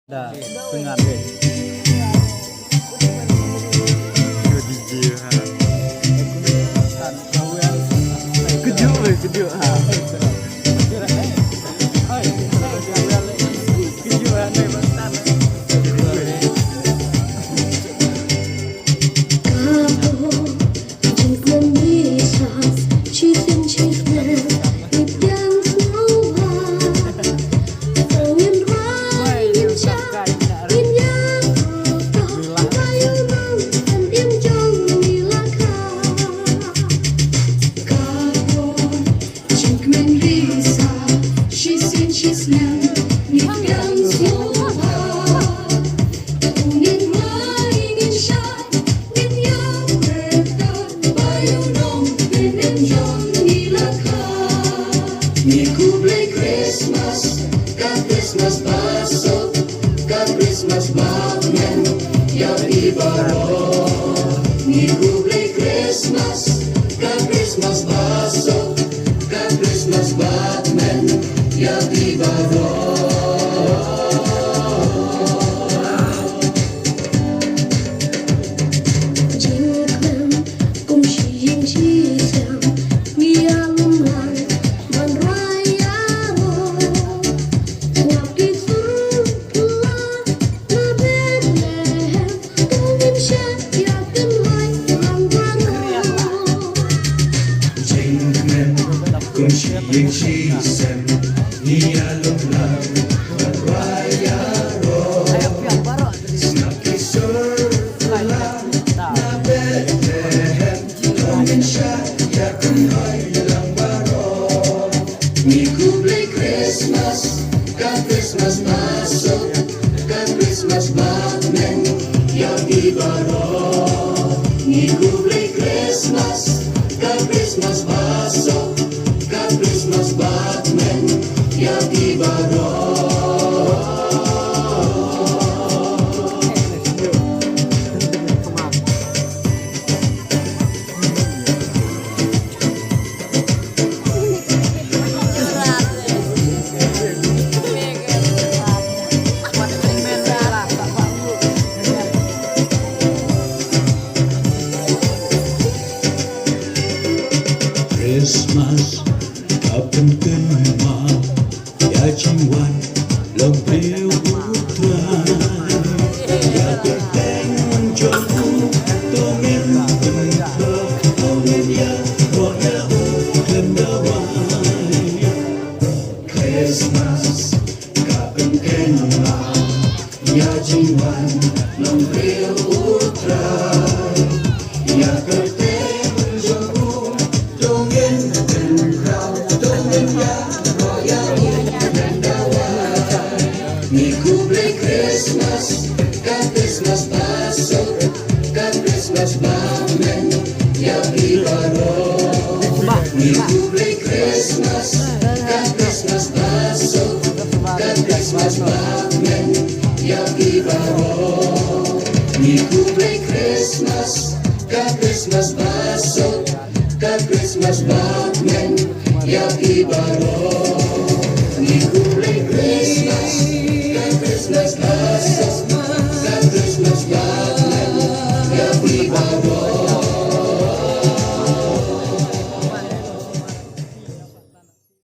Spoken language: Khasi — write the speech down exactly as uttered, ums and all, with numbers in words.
Da, sngewbha. Yo, D J ha. Kejut weh, kejut ha. Kejut ha. Ngi khublei Christmas, ka Christmas ba suk, ka Christmas ba kmen, ïa phi baroh. Ngi khublei Christmas, ka Christmas ba suk, ka Christmas ba kmen, ïa phi baroh. Jingkmen kum shi ïing shi sem, ngi ïa lum lang ban rwai ïaroh. Sngap ki sur kylla na Bethlehem, to ngin shah ïa kynhoi lang baroh. Ngi khublei Christmas, ka Christmas ba suk, ka Christmas ba kmen, ïa phi baroh. Ngi khublei Christmas, ka Christmas ba suk, ka Christmas ba kmen, ïa phi baroh. Christmas ka pynkynmaw ïa jingwan long briew U Trai. Ïa ka kyrteng jong u to ngin pynkhraw, to ngin ïaroh ïa u khlem da wai. Christmas ka pynkynmaw ïa jingwan long briew U Trai. Ïa ka kyrteng jong u to ngin pynkhraw, to ngin ïaroh ïa u khlem da wai. Ngi khublei Christmas, ka Christmas ba suk, ka Christmas ba kmen, ïa phi baroh. Ngi khublei Christmas, ka Christmas ba suk, ka Christmas ba kmen, ïa phi baroh. Ngi khublei Christmas, ka Christmas ba suk, ka Christmas ba kmen, ïa phi baroh. Ngi khublei Christmas, ka Christmas ba